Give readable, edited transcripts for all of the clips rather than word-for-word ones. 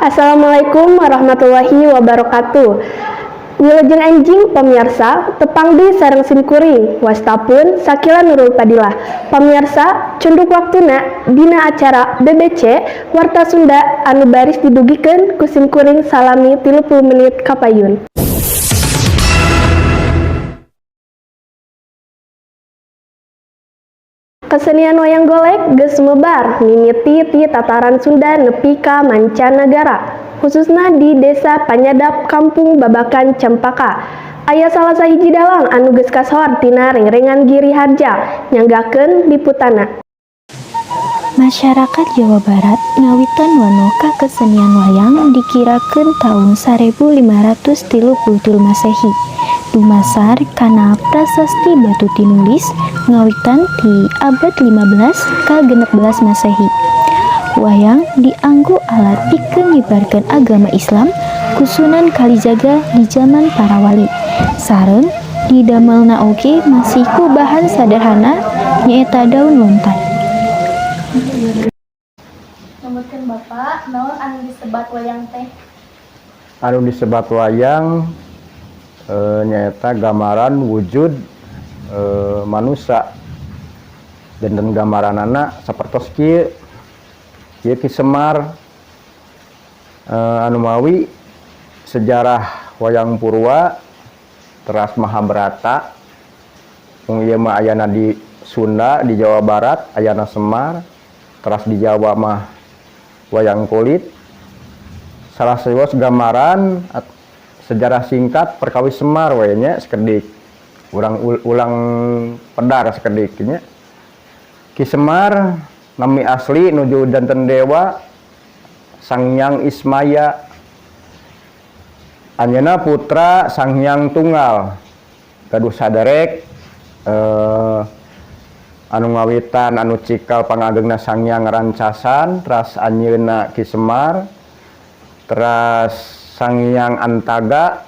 Assalamualaikum warahmatullahi wabarakatuh. Wilujeng enjing pemirsa, tepang deui sareng simkuring, wasta pun Sakila Nurul Fadilah. Pemirsa, cunduk waktuna dina acara BBC Warta Sunda anu baris didugikeun ku simkuring salami 30 menit kapayun. Kesenian wayang golek geus sumebar mimiti ti tataran Sunda nepi ka mancanagara, khususna di Desa Panyadap, Kampung Babakan Cempaka. Aya salah sahiji dalang anu geus kasohor tina rengrengan Giri Harja, nyanggakeun liputanna. Masyarakat Jawa Barat ngawitan wanoh ka kesenian wayang dikirakeun taun 1533 Masehi. Dumasar kana prasasti Batu Tinulis ngawitan ti abad 15 ka 16 Masehi. Wayang dianggo alat pikeun nyebarkeun agama Islam ku Sunan Kalijaga di jaman para wali. Sareng didamelna oge masih ku bahan sederhana, nyaeta daun lontar. Numutkeun Bapak, naon anu disebat wayang teh? Anu disebat wayang nyaeta gambaran wujud manusia dan gambaranana sapertos kieu. Kieu Ki Semar, anu mawi sejarah wayang purwa teras Mahabharata. Mung ieu mah ayana di Sunda, di Jawa Barat ayana Semar, teras di Jawa mah wayang kulit. Salah sawios gambaran sejarah singkat perkawis Semar we nya, sakedik urang ulang pedar sakedik nya. Ki Semar nami asli nuju janten dewa Sang Hyang Ismaya. Anjeunna putra Sang Hyang Tunggal, gaduh saderek, anu ngawitan anu cikal pangagengna Sang Hyang Rancasan, teras anjeunna Ki Semar, teras Sang Hyang Antaga,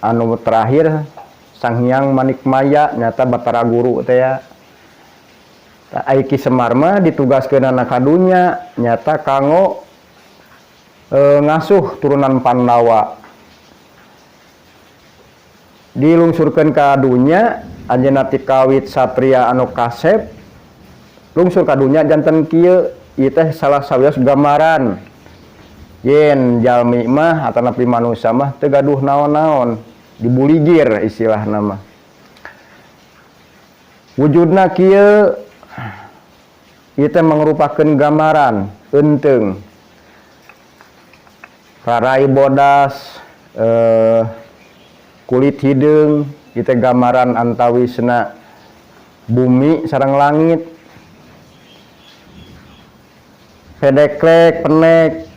anu terakhir Sang Hyang Manikmaya, nyata Batara Guru teh ya. Ai Ki Semar mah ditugaskeunana ka dunya nyata kanggo ngasuh turunan Pandawa. Dilungsurkeun ka dunya anjeunna ti kawit satria anu kasep lungsur ka dunya janten kieu. Ieu teh salah sawios gambaran yen jalmi mah atanapi manusia mah teu gaduh naon-naon, dibuligir istilahna mah. Wujudna kieu, ieu teh mangrupakeun gambaran eunteung, rarai bodas, kulit hideung. Ieu teh gambaran antawisna bumi sareng langit. Pedeklek penek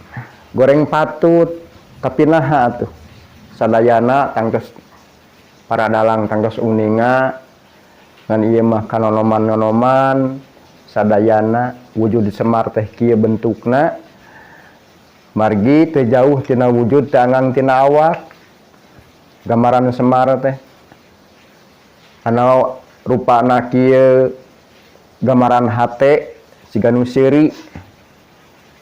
goreng patut, tapi naha atuh sadayana tangtos para dalang tangtos uninga, ngan ieu mah kanonoman-nonoman. Sadayana wujud Semar teh kieu bentukna, margi teu jauh tina wujud, teu anggang tina awak. Gambaran Semar teh kana rupana kieu, gambaran hate siga nu seuri,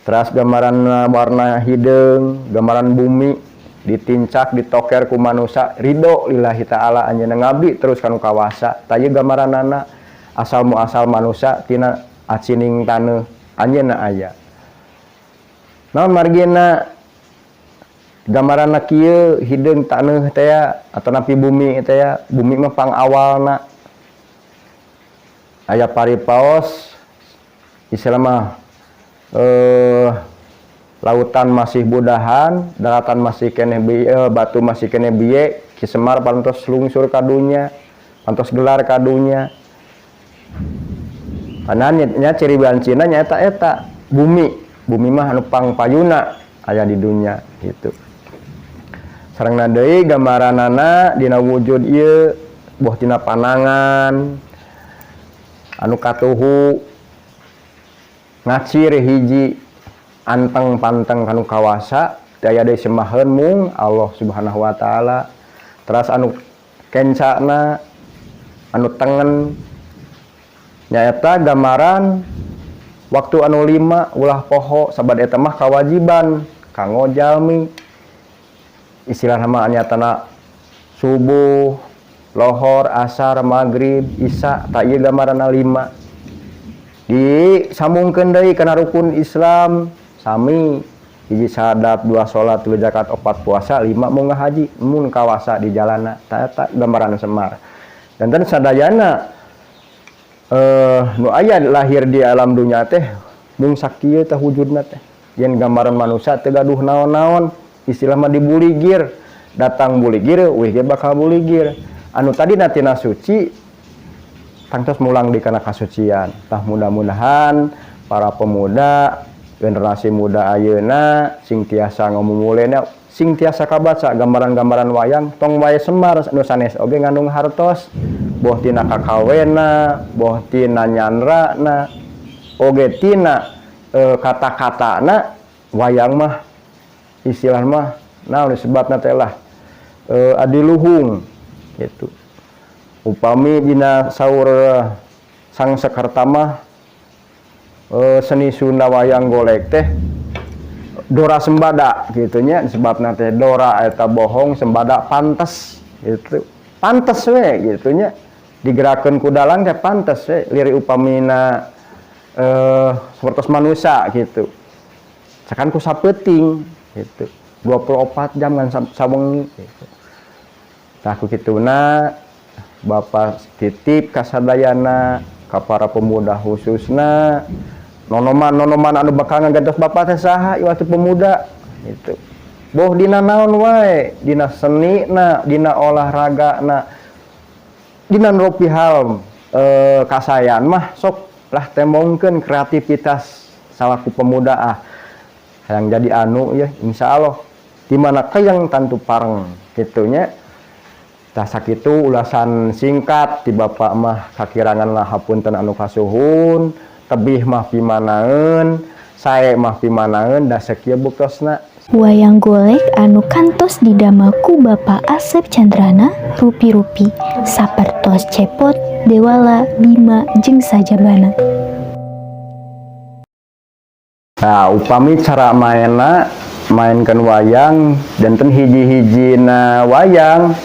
teras gambaran warna hideung, gambaran bumi ditincak ditoker ku manusa, ridho lillahi ta'ala, anjeunna ngabdi terus kanu kawasa. Tah, ieu gambaranana asal muasal manusa tina acining taneuh anjeunna aya. Naon margina gambaranna kieu, hideung taneuh teh atanapi bumi teh? Bumi mah pangawalna aya paripaos istilah mah, lautan masih budahan, daratan masih keneh bieu, batu masih keneh bieu, Ki Semar pantos lungsur ka dunya, pantos gelar ka dunya. Karena nya ciri wancina nyaeta eta bumi, bumi mah anu pangpayuna aya di dunya gitu. Sarengna deui gambaranana dina wujud ieu boh tina panangan anu katuhu ngacir hiji anteng panteng kanu kawasa, teu aya deui sembaheun mung Allah Subhanahu wa taala. Teras anu kencana, anu tengen, nyaeta gambaran Waktu anu 5 ulah poho, sabab eta mah kawajiban kanggo jalmi. Istilah mah nyatana subuh, lohor, asar, maghrib, isya, tah ieu gambaranna 5. Disambungkeun deui kana rukun Islam sami, hiji syahadat, dua salat, tilu zakat, opat puasa, lima munggah haji mun kawasa di jalana. Tah eta gambaran Semar. Janten sadayana nu aya lahir di alam dunya teh mung sakieu teh wujudna teh. Yen gambaran manusia teu gaduh naon-naon, istilah mah dibuligir, datang buligir, wih ge bakal buligir. Anu tadina tina suci tangtos mulang di kana kasucian. Tah, mudah-mudahan para pemuda, generasi muda ayeuna sing tiasa ngomumulena, sing tiasa kabaca gambaran-gambaran wayang, tong wae Semar, nu sanes oge ngandung hartos, boh tina kakawena, boh tina nyandrana, oge tina kata-katana. Wayang mah istilah mah naon disebutna teh lah, adiluhung gitu. Upami dina saur Sang Sekerta mah, seni Sunda wayang golek teh dora sembada gitu nya. Sebabna teh dora eta bohong, sembada pantes gitu, pantes we gitu nya, digerakkeun ku dalang teh pantes we liri. Upamina sapertos manusia gitu, cakan ku sapeuting gitu, 24 jam kan sawengi gitu. Tah, ku kituna Bapak titip kasadayana ka para pemuda, khususna nonoman nonoman anu bakal ngagantos Bapak teh saha ieu atuh pemuda gitu, boh dina naon wae, dina seni na, dina olahraga na, dina rupi hal kasayan mah sok lah tembongkeun kreativitas salaku pemuda. Ah, yang jadi anu ya, insya Allah di mana yang tentu pareng gitunya. Tah, sakitu ulasan singkat di Bapak mah, kakirangan lah hapunten anu kasuhun, tebih mah pimanaeun, sae mah pimanaeun, da sakieu buktosna. Wayang golek anu kantos didamel ku Bapak Asep Chandrana rupi-rupi sapertos Cepot, Dewala, Bima, jeung sajabana. Nah, upami cara mainna, mainkan wayang janten hiji-hijina wayang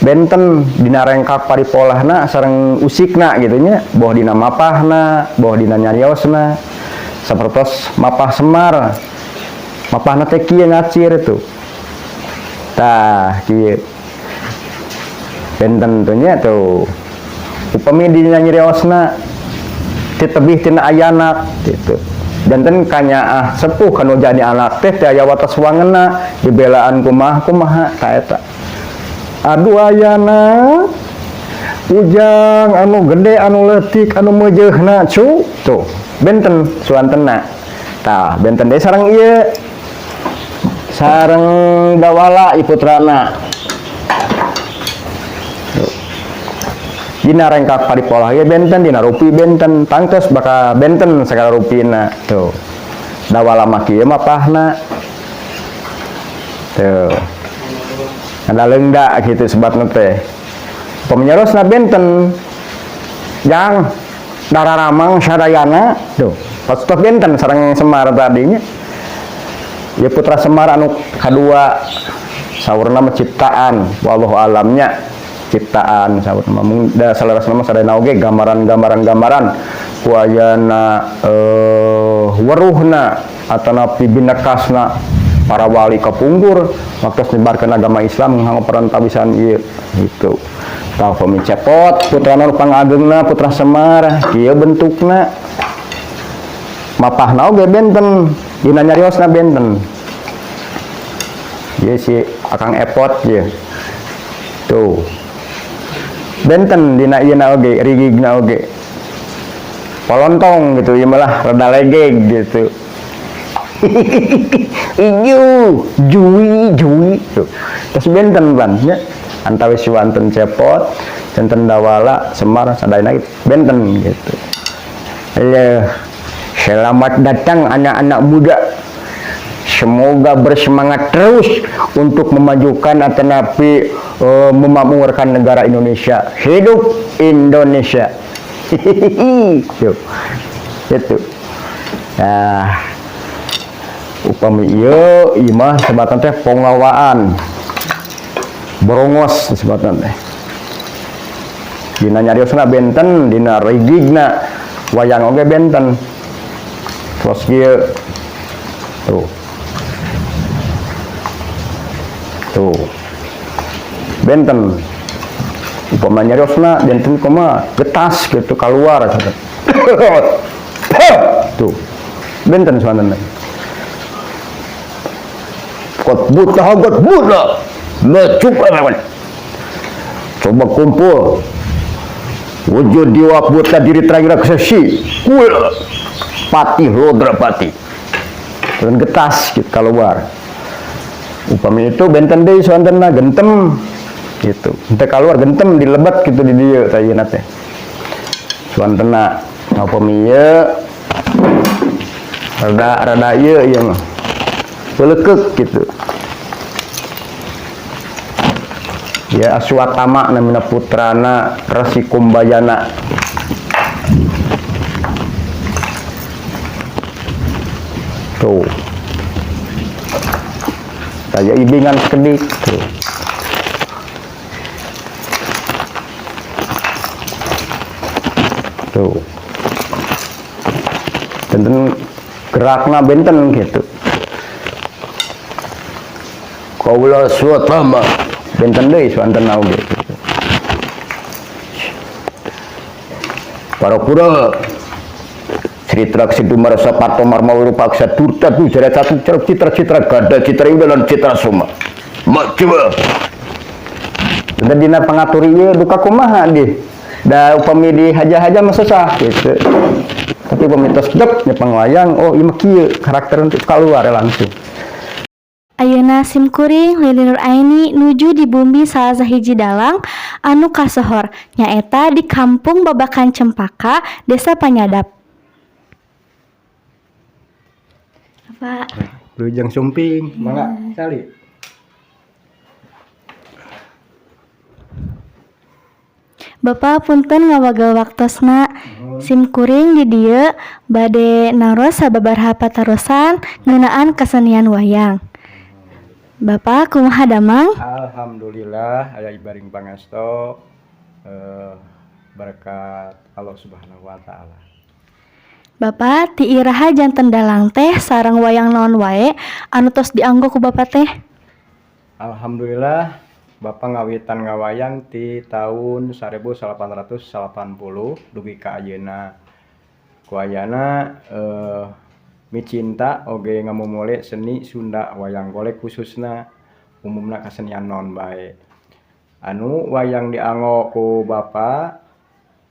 benten dina rengkak paripolahna sareng usikna gitu nya, boh dina mapahna, boh dina nyariosna. Sapertos mapah Semar, mapahna teh kieu, ngacir tuh. Tah, kieu benten tuh nya tuh. Upami dina nyariosna titebih tina ayanak gitu, janten kanyaah sepuh kanu jadi anak teh teu aya wates wangena, dibelaan kumaha kumaha. Ta eta, aduh, ayana ujang anu gede, anu leutik, anu meujeuhna cu tuh, benten suantena. Tah, benten deui sareng ieu, sareng Dawala ieu putrana. Tuh. Dina rengkak paripolah ge benten, dina rupi benten, tangtos bakal benten segala rupina. Tuh, Dawala mah kieu mapahna tuh, ada lengda gitu sebabna teh. Peminyarosna benten, jang dararamang sadayana tuh, pas benten sareng Semar tadinya ya, putra Semar anu kadua. Saurna mah ciptaan, wallahu alamnya ciptaan saurna mah. Mung da salarasna mah sadayana oge gambaran-gambaran gambaran ku ayana weruhna atanapi binekasna para wali kapungkur waktu nyebarkeun agama Islam nganggo perantawisan ieu gitu. Tah, pami Cepot putrana nu pangagengna, putra Semar, kieu bentukna. Mapahna oge benten, dina nyariosna benten. Ieu si Akang Epot ieu tuh, benten dina ieu na oge, rigigna oge polontong gitu, ieu malah rada legeg gitu. Iju jui jui tuh, terus benten pan nya antawis wanten Cepot, janten Dawala, Semar, sadayana benten gitu. Halo, selamat datang anak-anak muda. Semoga bersemangat terus untuk memajukan atanapi memakmurkan negara Indonesia. Hidup Indonesia. Hihihi. Tuh. Itu. Nah, upami ieu ieu mah sebatan teh pongawaan. Borongos sebatan teh. Dina nyariosna benten, dina rigigna wayang oge benten. Terus kieu. Tuh. Tuh. Benten. Upama nyariosna benten kumaha getas gitu keluar. Tuh. Benten soalna. Kot buta got buta. Lecuk coba kumpul. Wujud dewa buta diri terakhir kesesi. Kul patih lodrapati. Dan getas gitu keluar. Upami itu benten deui soantenna gentem gitu. Henteu keluar gentem dilebet gitu di dieu tah ieu teh. Soantenna upami ieu rada ieu ieu mah. Peuleukek gitu. Ya Aswatama namina putrana Resi Kumbayana. Tuh. Saya ibingan sekedik tuh. Tuh. Benten gerakna benten gitu. Kaula Aswatama benten deui suantenna oge gitu. Para pura Citra Sidu Marasa Parto Marma Wirupaksa Durta Dujara Satu Citra Citra Citra Gada Citra Yuda dan Citra Soma. Majiwa. Dan dina pangatur ieu duka kumaha di. Da upami di haja-haja mah susah gitu. Tapi upami tos dep nyepang wayang, oh ieu mah kieu karakter untuk keluar langsung. Ayeuna simkuring Lili Nur Aini nuju di bumi salah sahiji dalang anu kasohor nyaeta di Kampung Babakan Cempaka, Desa Panyadap. Pak. Lujeng sumping, mangga kali. Bapak punten ngawagel waktosna. Simkuring di dieu bade naros sababaraha patarosan ngeunaan kesenian wayang. Bapak kumaha damang? Alhamdulillah aya ibaring pangestu berkat Allah Subhanahu wa taala. Bapak ti iraha janten dalang teh sareng wayang naon wae anu tos dianggo ku Bapak teh? Alhamdulillah Bapak ngawitan ngawayang ti tahun 1880 dugi ka ayeuna. Ku ayana micinta oge ngamumule seni Sunda wayang golek khususna umumna kasenian naon bae. Anu wayang dianggo ku Bapak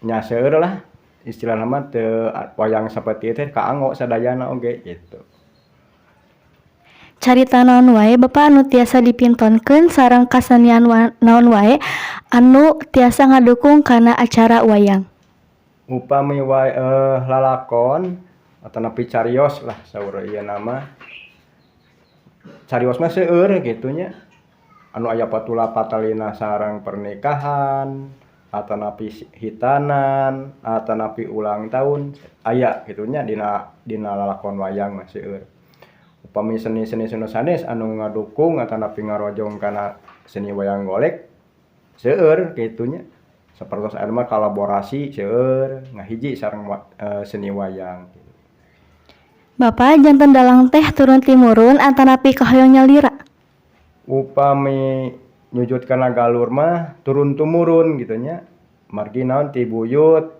nya seueur lah istilahna mah teu wayang saperti teh kaanggo sadayana oge gitu. Carita naon wae Bapak anu tiasa dipintonkeun sareng kasenian naon wae anu tiasa ngadukung kana acara wayang? Upami lalakon atanapi carios lah saur ieu nama. Carios mah seueur kitu nya. Anu aya patula patalina sareng pernikahan, atanapi hitanan, atanapi ulang tahun aya kitu nya dina lalakon wayang mah seueur. Upami seni-seni sanes anu ngadukung atanapi ngarojong kana seni wayang golek seueur kitu nya. Sapertos aya mah kolaborasi seueur ngahiji sareng seni wayang. Bapak janten dalang teh turun timurun atanapi kahoyong nyalira? Upami nyujud kana galur mah turun tumurun gitu nya. Margi naon ti buyut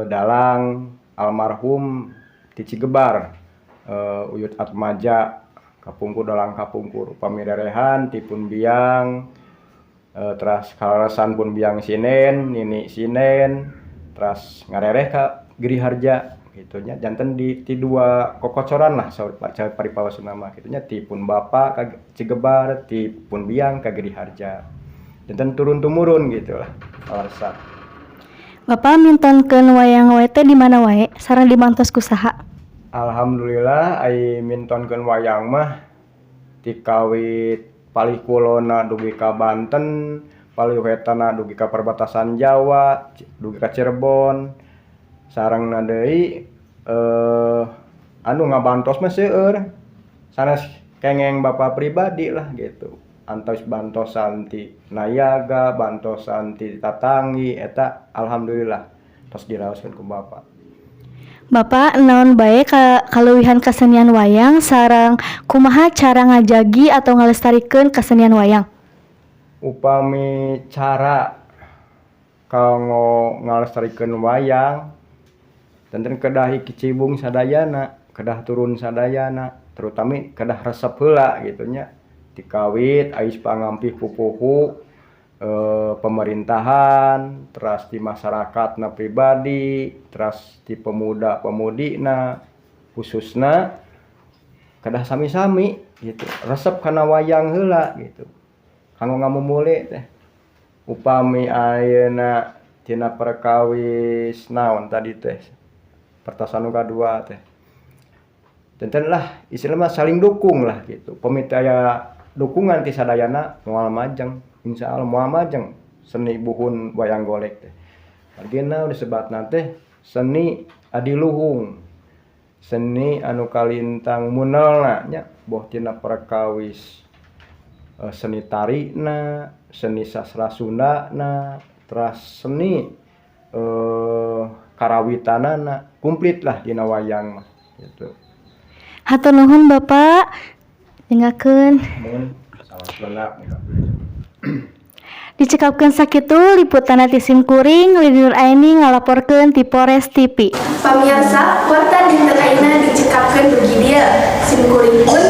dalang almarhum ti Cigebar Uyut Atmaja kapungkur dalang kapungkur upami rerehan ti pun biang teras kaleresan pun biang sinen nini sinen teras ngarereh ka Giriharja gitu nya janten di ti dua kokocoran lah saur paripawasuna mah kitu nya ti pun bapa ka Cigebar ti pun biang ka Giriharja janten turun tumurun gitu lah kaleresan. Bapak mintonkeun wayang wae teh di mana wae sareng dibantos ku saha? Alhamdulillah ai mintonkeun wayang mah ti kawit palih kulonna dugi ka Banten, palih wetanna dugi ka perbatasan Jawa, dugi ka Cirebon. Sarengna deui Anu ngabantos mah seueur, sanes kengeng Bapak pribadi lah gitu. Antos bantosan ti nayaga, bantosan ti tatanggi, eta alhamdulillah tos diraoskeun ku Bapak. Bapak, naon bae kaleuwihan kesenian wayang sareng kumaha cara ngajagi atau ngalestarikeun kesenian wayang? Upami cara kanggo ngalestarikeun wayang, tenten kedah kicibung sadayana, kedah turun sadayana, terutami kedah resep heula gitu nya. Dikawit ais pangampih pupuhu pemerintahan, teras di masyarakatna pribadi, teras di pemuda-pemudina, khususna kedah sami-sami gitu. Resep kana wayang heula gitu. Kanggo ngamumule teh. Upami ayeuna tina perkawis naon tadi teh, pertasan nu kadua teh. Tenten lah istilah mah saling dukung lah gitu. Pami teu aya dukungan ti sadayana, moal majeng, insyaallah moal majeng seni buhun wayang golek teh. Margina disebatna teh seni adiluhung. Seni anu kalintang munelna nya, boh tina perkawis seni tarina, seni sastra Sundana, teras seni karawitanana, komplit lah dina wayang mah gitu. Hatur nuhun, Bapak. Dengakeun. Mun salah. Dicekapkeun sakitu liputan ti sim kuring, Lili Nur Aini ngalaporkeun ti Pores TV. Pamirsa, warta dinten ayeuna dicekapkeun dugi dieu. Sim kuring pun